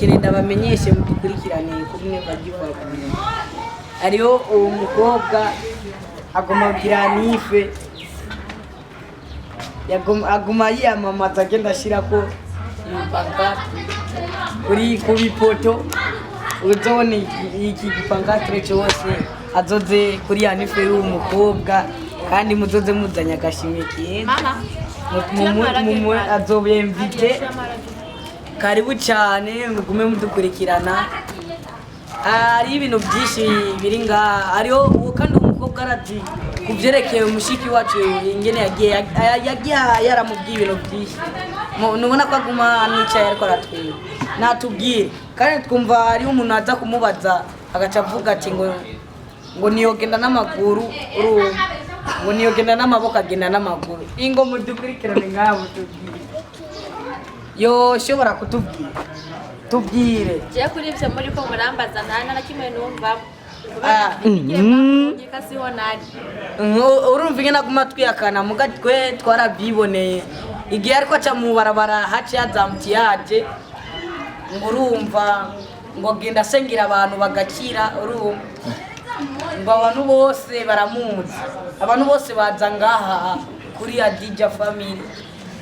Ndaberekere, ndabamenyeshe, mudukurikirane kuri Never Give Up. Hariho uwo mukobwa agomba kugira anniv, aguma yiyamamaza, agenda ashirako ibipancarte kuri ku bipoto. Uzobona iki gipancarte cyose, azoze kuri anniv y'uwo mukobwa, kandi muzoze muzanye agashimwe keza. Azobemvite. Karibu cyane, mugume mudukurikirana. Hariho ibintu byinshi biri ngaha. Hariho uwo kandi umukobwa arazi ku byerekeye mushiki wacu, ingene yagiye yaramubwiye ibintu byinshi. Nubona ko aguma anicaye ariko aratwiba, natubwire. Kandi twumva hariho umuntu aza kumubaza, agaca avuga ati ngo niyogenda n'amaguru, urumva ngo niyogenda n'amaboko, agenda n'amaguru. Ingo mudukurikirane ngaha, mutubwire, yoshobora kutubwira, tubwire. Je kuri ivyo muri ko murambaza, nta na kimwe numva. Ah. Kubera siho nari. Urumva ingene aguma twihakana, muga twe twarabyiboneye igihe ariko aca mu barabara, haciye haza embouteillage, ngo urumva ngo genda asengera abantu bagakira. Urumva ngo abantu bose baramuzi, abantu bose baza ngaha kuri Adija Family.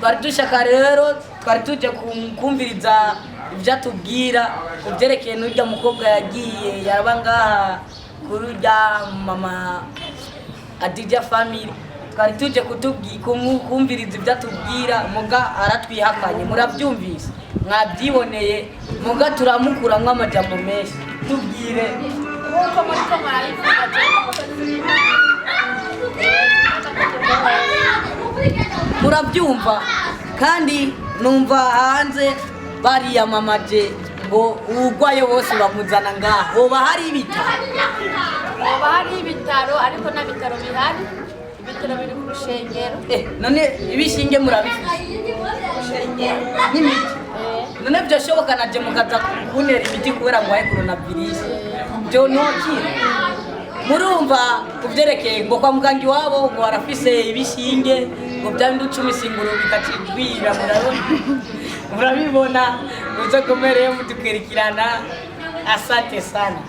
Twari dushaka rero, twari tuje kumviriza ibyo atubwira ku byerekeye n'urya mukobwa yagiye yaraba ngaha kuri urya mama Adija Family. Twari tuje kumviriza ibyo atubwira, muga aratwihakanye. Murabyumvise, mwabyiboneye, muga turamukuramwo amajambo menshi. Tubwire. Nk'uko muri ko murabivuga, je umukozi w'Imana. Murabyumva, kandi numva hanze bariyamamaje ngo uwugwaye bose bamuzana ngaha. Hoba hari ibitaro? Hoba hari ibitaro, ariko nta bitaro bihari. Ibitaro biri ku rushengero. None ibishinge murabifise n'imiti? Eh. None byoshoboka naje mukaza kuntera imiti kubera ngo waye coronavirus, byo nokira? Murumva kuvyerekeye ngo kwa muganga iwabo ngo barafise ibishinge, ngo bya bindi ucuma isinguro bikacigwira. Murabona, murabibona, muzokomereye mudukurikirana. Asante sana.